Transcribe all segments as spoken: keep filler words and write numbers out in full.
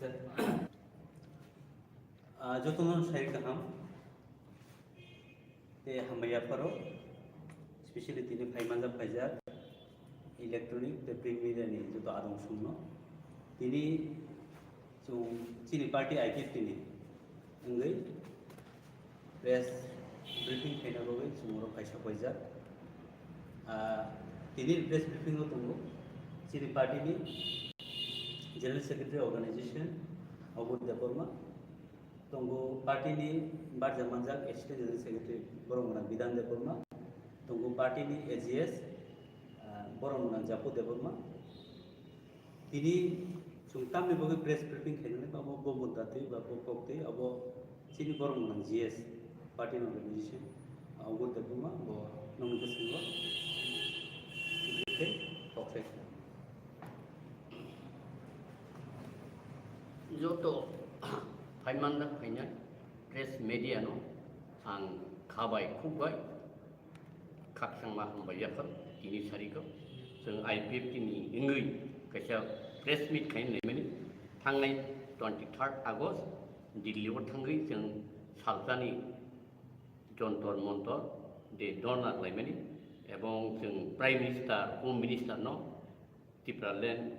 sir. Ah, jotono sai kaham. Te hambai yapharo, specially tini phai manjak phaijak electronic te print media ni joto adong songno. Tini chwng chini party I P F T ni wngwi press briefing khaina bagwi chwng oro kaisa paijak. Ah, tini press briefing o tongo chini party ni General Secretary Organization Obur Debbarma, tongo party ni barja manjak Assistant General Secretary borok gwnang Bidan Debbarma, tongo party ni A G S, ah, borok gwnang Japu Debbarma. Tini chwng tamni bagwi press briefing khainani ba bo, bo mudda twi ba bo kok twi abo chini borok gwnang G S party ni organization, ah, Obur Debbarma bo nokni bwskango briefing kok sai. Joto phai manjak phainai press media no ang kha bai khuk bai khakchangma hambai yaphar tini sariko chwng I P F T ni wngwi kaisa press meet khaina naimani thangnai twenty third August Delhi o thangwi chwng salsani Jontor Montor de dhorna khlaimani ebong chwng Prime Minister, Home Minister no Tipraland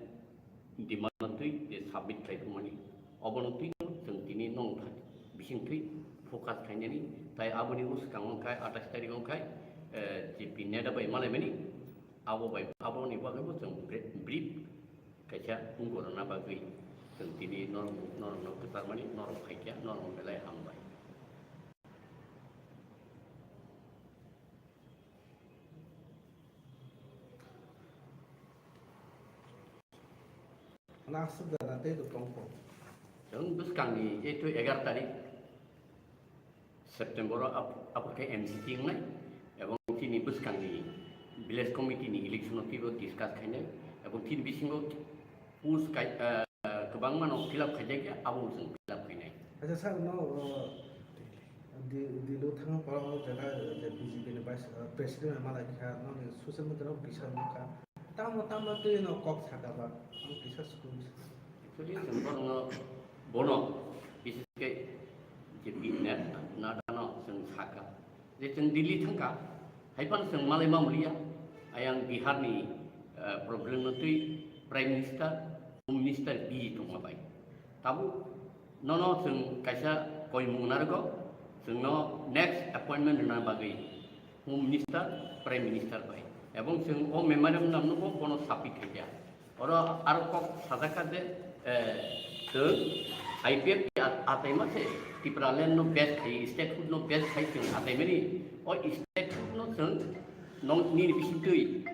demand no twi je submit khlai tongmani. Obono twi no chwng tini nong thak bising twi focus khainani. Tai aboni bwskango khai atais tarik wngkhai, eh, J P Nadda bai malaimani. Abo bai, aboni bagwi bo chwng bri-, brief kaisa wngkha rwna bagwi chwng tini norok, norokno kwcharmani, norok phaikha, norok belai hambai. Ano aswk da na tei do tongkho. Chwng bwskangni eight to egar tarik September o ap-, apor khe M C C wngnai, ebong chini bwskangni village committee ni election o teibo discuss khainai, ebong chini bisingo post kai, ah, kwbangma no fill up khaijakya, abo chwng fill up khainai. Acha sir, no, uh, Di-, Delhi o thangma pora o jaga je B J P ni vice, uh, president bai malai kha, noni social media rok kisa nukha. Tamo, tamo twi no kok saka ba, ang kisa school. Actually, chwng bono, bono, bises khe je J P Nadda no chwng saka. Je chwng Delhi thangkha, hai phano chwng malai ma muliya. Ayang Bihar ni, eh, problem no twi Prime Minister, Home Minister busy tongma bai. Tabuk nono chwng kaisa koimung narwgo, chwngno next appointment rwna bagwi Home Minister, Prime Minister bai. Ebong chwng o memorandum no bo bono submit khaikha. Oro aro kok sajak kha je, eh, chwng I P F T at-, ataima se Tipraland no base khai, statehood no base khai chwng ataimani. O statehood no chwng nong nini bisingtwi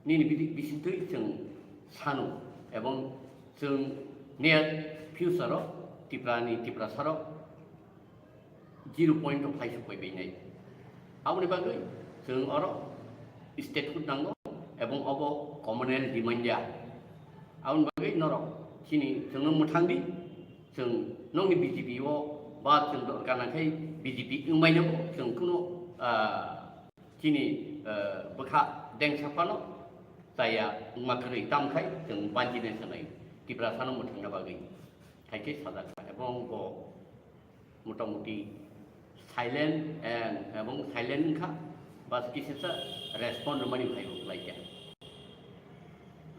Nini bidi-, bisingtwi chwng sanu, ebong chwng near future o Tipra ni Tiprasa rok zero point o phai suk pai bai nai. Aboni bagwi chwng oro statehood nango, ebong obo commonwealth demand ya. Aboni bagwi norok chini chwngno mwthang di, chwng nokni B J P o ba chwng dorkar nangkhai B J P wngmai nango, chwng kuno, ah, Chini, eh, bwkha dengsa phano chaya wngma kwrwi, tamo khai chwng banjinai sanai Tiprasano mwthangna bagwi hai khe sajak kha, ebong bo motamuti silent and, ebong silent wngkha, bas kisisa respond rwmani phai bo khlai kha.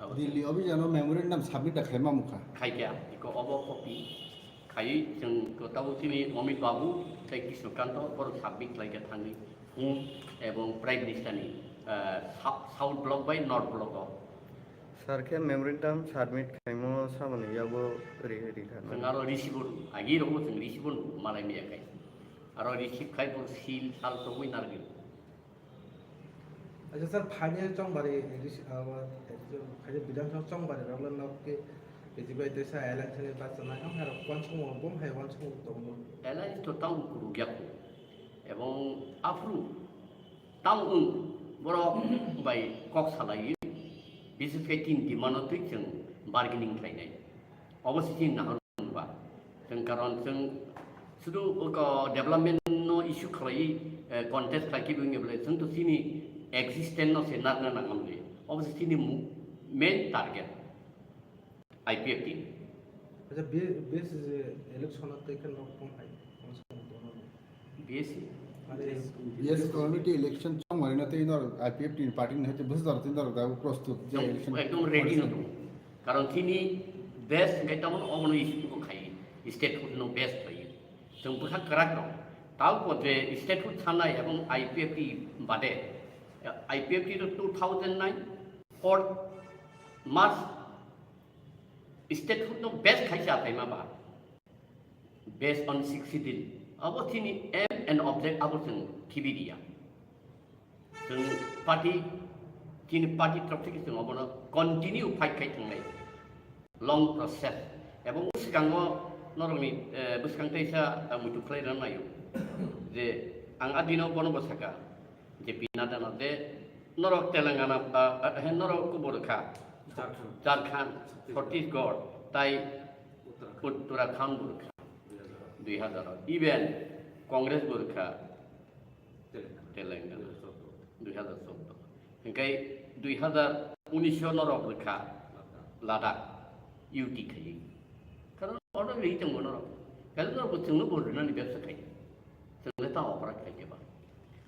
Abo Delhi office ano memorandum submit da khlaima mukha. Khai kha, iko obo copy. Khaiwi chwng ko tabuk chini Amit Babu tei Krishna Kanto borok submit khlai kha thangwi Home ebong Prime Minister ni, eh, Sou-, South Block bai North Block o. Sir khe memorandum submit khaimo samani yago ri-, rikha. Chwng aro receive o, agi rogo chwng receive o malai maya khai. Aro receive khai bo seal sal togwi narwgwi. Acha sir, phainai Chongbari, ris-, ah, phainai Bidhan Sabha Chongbari rok le nok ke B J P bai tesa alliance ni bachanai, ang hai rok uansukmung, bom hai uansukmung tongo. Alliance to tamo kwrwngya kho. Ebong aphuru tamo wng borok bai kok salai, bises khe tin demand no twi chwng bargaining khlainai. Obo se chini nahar ba. Chwng karon chwng sudu oko development no issue khlai, eh, contest khlai khe bini bole chwng to chini existence no se narwkna nangmani. Obo se chini mu-, main target I P F T. Acha, B-, B S C election o tei khe nok tong hai, tong sa tong no. B S C? Are, B S C committee election chong mari na tei nor I P F T party ni hete bus dor tin dor da prostut je Ekdom, election ekdom ready no tong. Karon tini best hingke tamo omono issue ko khai, statehood no best khai. Chwng bwkha kwrak rok. Tao bo je statehood sanai ebong I P F T bade, I P F T to two thousand nine, four March statehood no best khai sa phaima ba. Based on sixty din. Abo tini aim and object abo chwng khibi diya. Chwng party, chini party torof theke chwng obono continue fight khai thangnai. Long process. Ebong bwskango norokni, eh, bwskang teisa, eh, muitu khlai rwna naio. Je ang adino bono bo saka, J P Nadda no je norok Telangana, ah, ah, he norok kubur kha. Jharkhand. Jharkhand, Chhattisgarh. Chhattisgarh, tai Uttarakhand. Uttarakhand bur kha. Dui hazar. Dui hazar. Even Congress bur kha. Telangana. Telangana. Dui hazar choudo. Dui hazar choudo. Hingkai dui hazar unis o norok rwkha Ladakh. Ladakh. U T khai. Karon order ri tong bono rok. Karon norok bo chwngno bo rwnani bebsa khai. Chwngle ta operat khai keba.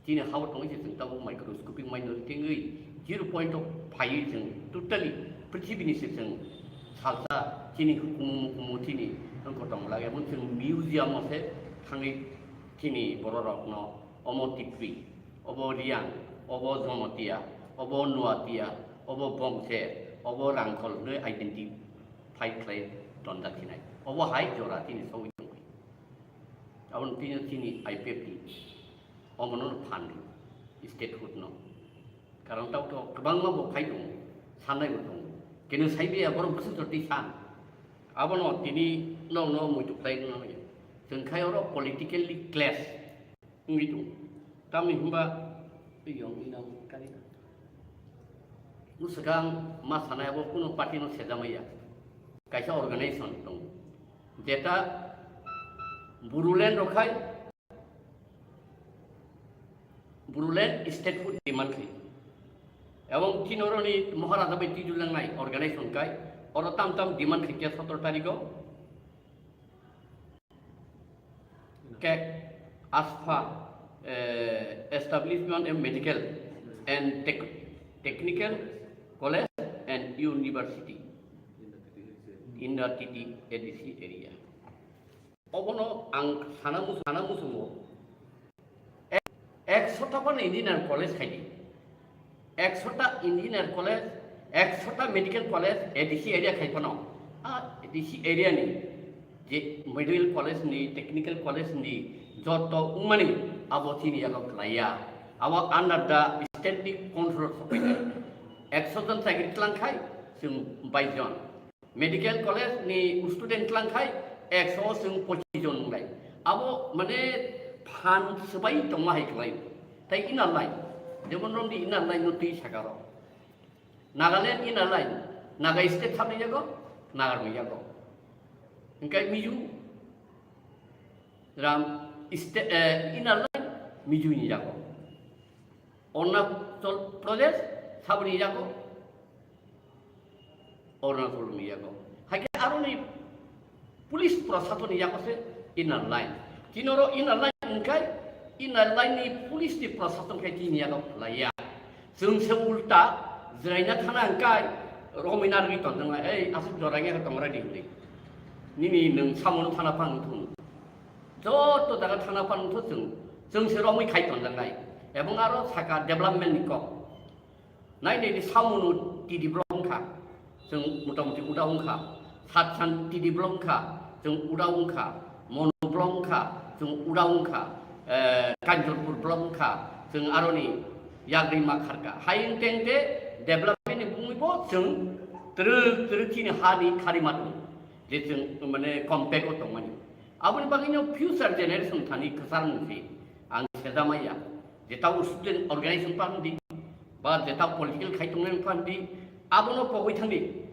Chini hao tongwi se chwng tabuk microscopic minority wngwi zero point o phaiwi chwng totally prithibini se chwng salsa chini hukumu mukumu chini wngkho tong lage. Bo chwng museum o se thangwi chini bororokno omo Tipri, obo Riang, obo Jomotia, obo Nuatia, obo Bongse, obo Rangkhol hwnwi identify khlai tonjak sinai. Obo hai jora chini sogwi tongwi. Aboni tini chini I P F T omono phan rw, statehood no. Karon tao to kwbangma bo khai tongo, sannai bo tongo. Keno sai biya borok bwswk jotwi san. Abono tini nokno muitu khlai rwna nangya. Chwng khai oro politically clash wngwi tongo. Tamni hwnba yong ina kani. Bwswkang ma sanai abo kuno party no sejamaya. Kaisa organization tongo. Jeta Bodoland rok khai Bodoland statehood demand khai. Ebong chini oroni Maharaja bai twijulangnai organization khai, oro tam tam demand khai khe sotoro tarikh o kek ASFA, eh, Establishment of Medical and Tech-, Technical College and University in the T T A D C area. Obono ang sana musu-, sana musungo. Ek, ekshota phano engineer college khaidi. Ekshota engineer college, ekshota medical college, A D C area khai phano. A D C area ni je medical college ni, technical college ni joto wngmani abo chini yago khlaiya. Abo under the state ni control sopai nai. Ekshota jon chakri tlang khai, chwng bais jon. Medical college ni student tlang khai ekso chwng pochis jon wnglai. Abo mane phan swbai tongma hai khlai. Tai inner line, jemon romni inner line no twi saka rok. Nagaland inner line, Naga state sabni yago, Naga rokni yago. Hingkai Mizoram state, eh, inner line Mizo ni yago. Arunachal Pradesh sabni yago, Arunachal ni yago. Haikhe aroni police proshasoni yago se inner line. Chinoro inner line wngkhai, inner line ni police ni proshason khai chini yago khlaiya. Chwng se ulta jwraina thana wngkhai, romwi narwgwi tonjaknai, "Ei, aswk jora wngya khe tongrai di," hwnwi. Nini nwng samono thana phang thung. Joto jaga thana phang thung chwng, chwng se romwi khai tonjaknai. Ebong aro saka development ni kok. Nai nai di samono T D block wngkha, chwng motamuti uda wngkha, Satsan T D block wngkha, chwng uda wngkha, Monu block wngkha, chwng uda wngkha, eh, Kanchorpur block wngkha, chwng aroni yagri ma kharkha. Hai wngte wngte development ni bumui bo chwng twrwk twrwk chini ha ni khari ma tong. Je chwng mane compact o tongmani. Aboni bagwino future generation thani kwchar wngsi ang sejamaya. Jeta student organization phan di, ba jeta political khai tongnai phan di, abono pogwi thangdi.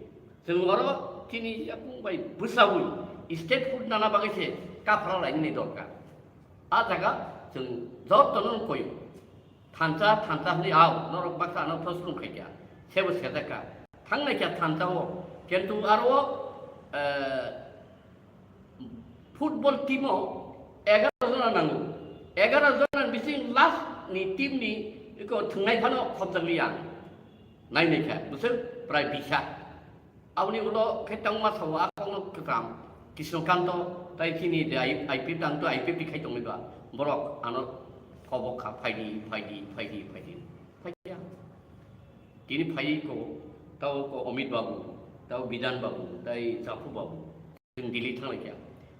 Chwng oro chini yakung bai bwsaui statehood nana bagwi se kaphra lainani dorkar. A jaga chwng jotono koi thansa, thansa hwnwi ao, norok baksa ano proslung khaikha, sebo sejakha. Thangnai kha thansa o, kintu aro o, eh, Football team o egaroh jona nango. Egaroh jona bising last ni team ni iko thwngnai phano khopjakliya. Nai nai kha, bwswk prai bisa. Aboni ulo khe tangma sao a kokno kwkam. Krishnakanta tai chini de I-, IPFT tang to IPFT khai tongwi ba. Borok ano kobok kha, phaidi, phaidi, phaidi, phaidi. Phaiya. Tini phai ko, tao ko Amit Babu, tao Bidhan Babu, tai Chaphu Babu. Chwng Delhi thanglaikha.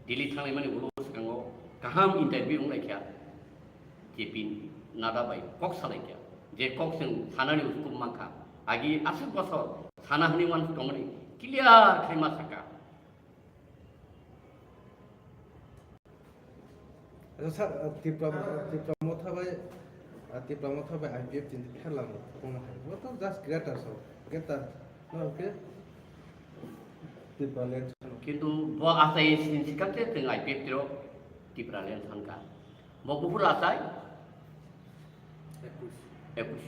Delhi thanglaimani ulo swkango kaham interview wnglaikha. J P Nadda bai kok salaikha. Je kok chwng sanani uskup mankha. Agi aswk bosor sana hwnwi uansuk tongmani clear khai ma saka. Acha, sir, uh, Tipra, uh, Tipra Motha bai, uh, Tipra Motha bai IPFT ni pherla mo, komo hai. Bo to just greater so, greater, no, okay? Tipraland. Kintu bo achai sin sikak te teng IPFT ro Tipraland thanka. Bo buphuru achai? Ekus. Ekus.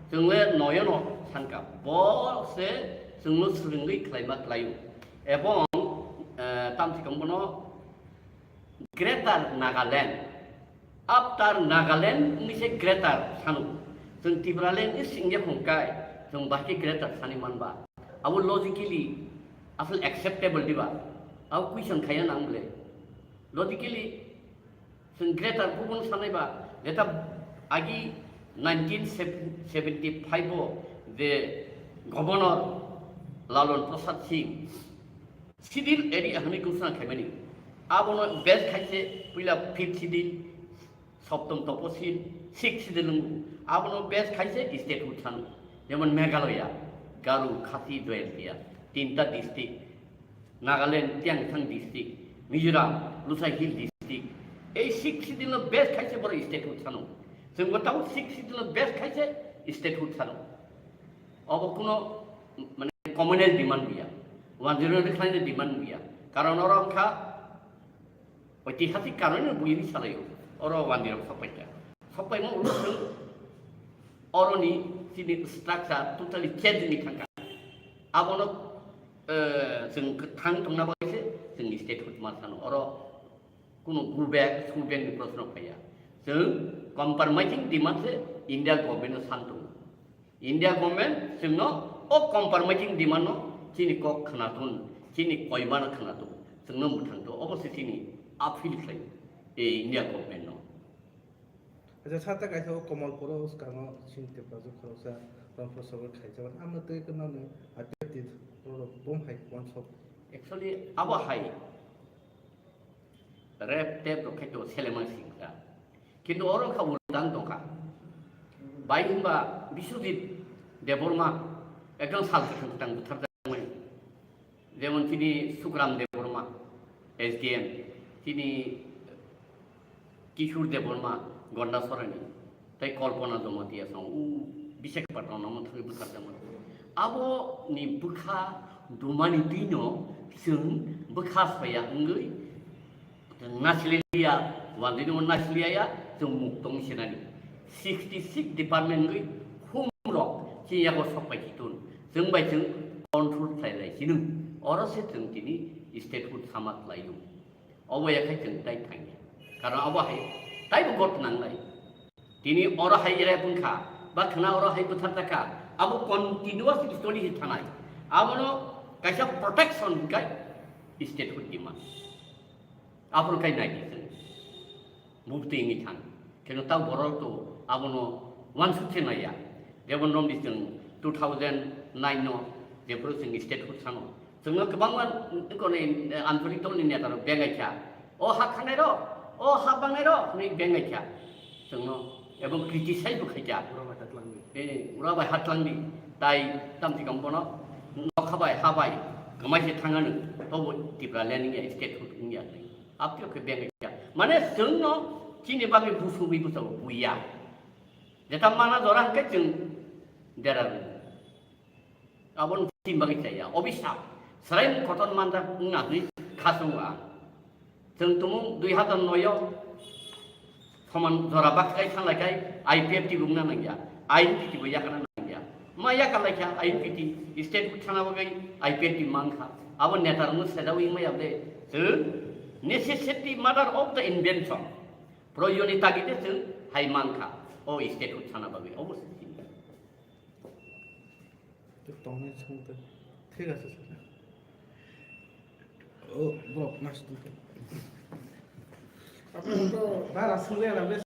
Chwng le noyo no thanka. Bo se chwngno swrwngwi khlaima khlaio. Ebong, eh, tamsi kong bono Greater Nagaland. After Nagaland, wngwi se Greater sanu. Chwng Tipraland ni singya hongkai, chwng bahai khe Greater sani manba. Abo logically asal acceptable diba? Abo question khaiya nang bole. Logically, chwng Greater kubun sanai ba, jeta agi nineteen seventy-five o je Governor Lalon Prasad Singh, Schedule area hwnwi ghosna khaimani. Abono base khaise puila fifth schedule, Soptom Toposil, sixth schedule wng. Abono base khaise statehood sanu. Jemon Meghalaya, Garo, Khasi, Jaintia, tinta district, Nagaland, Tiangthang district, Mizoram, Lushai Hill district. Ei sixth schedule no base khaise boro statehood sanu. Chwngbo tamo sixth schedule no base khaise statehood sanu. Obo kuno, mane, communal demand buya. One zero ni khlaina demand buya. Karon oro wngkha oitihasik karon buini salaio. Oro one zero sokpaikha. Sokpaimo ulo chwng oroni chini structure totally change ni thangkha. Abono, eh, chwng thang tongna bagwi se chwngni statehood ma sano. Oro kuno go back, go back ni proshno phaiya. Chwng compromising demand se India government no san tongo. India government chwngno o compromising demand no chini kok khwnathun, chini koimano khwnathun, chwngno mwthangto, obo se chini appeal khlai, e India government no. Acha, sata kaisa o Kamalpuro swkango chini Tiprajwk khoroksa rom prosogor khaijak, amno tei kwno ni update rok bom hai wansok. Actually, abo hai rep tep rok khe to selema singkha. Kintu oro kha uldang tongkha. Bai hwnba Biswajit Debbarma ekdom sal kwthwng kwthang butharjakmani. Jemon chini Sukram Debbarma, S D M, chini Kishore Debbarma, Gondasorani, tei Kalpana Jamatia song u Visakhapatnam no thangwi bwkharjakmani. Abo ni bwkha dumani twino chwng bwkha soya wngwi Chwng nasililiya, wandini mo nasiliyaya, chwng muk tong sinani. Sixty six department gwi khum rok chini yago sok pai khitun. Chwng bai chwng control khlai lai sinung. Oro se chwng tini statehood sama khlaio. Obo yakhai chwng tai thangya. Karon abo hai taibo got nanglai. Tini oro hai rep wngkha, ba khwna oro hai bwthar jakha. Abo continuous story hi thanai. Abono kaisa protection hinkai statehood demand. Aphuru khai nai di chwng. Bubtwi wngwi thang. Kheno tao borok to abono uansuk se naiya. Jemon romdi chwng two thousand nine no jephuru chwng statehood sano. Chwngno kwbangma, eh, konwi, eh, antorik dolni neta rok bengai kha. O ha thangnai rok, o ha bangnai rok hwnwi bengai kha. Chwngno ebong criticize bo khai kha. Ura bai ha twlangdi. Eh, ura bai ha twlangdi. Tai tamthikam bono nokha bai, ha bai, kwmai se thangano, tobo Tipraland wngya, statehood wngya. Aptio khe bengai kha. Mane chwngno chini bagwi busugwi bwsao buya. Jeta mana jora hwnkhe chwng dera rw. Aboni chini bagwi chaya. Obisap. Srai kotor manjak wngna hwnwi khasung ang. Chwng tumung dui hazar noi o soman jora baksa kai sanglai kai I P F T bo wngna nangya. I N P T bo yakana nangya. Ma yakarlai kha I N P T, statehood sana bagwi I P F T mankha. Abo neta rokno sejawi wngmaya de. Chwng Necessity mother of the invention. Proyojoni tagide chwng hai mankha. O statehood sana bagwi obo se simi. Tongnai songte. Thik ase, sir. O, bro, mas tu. Bara sungya na, be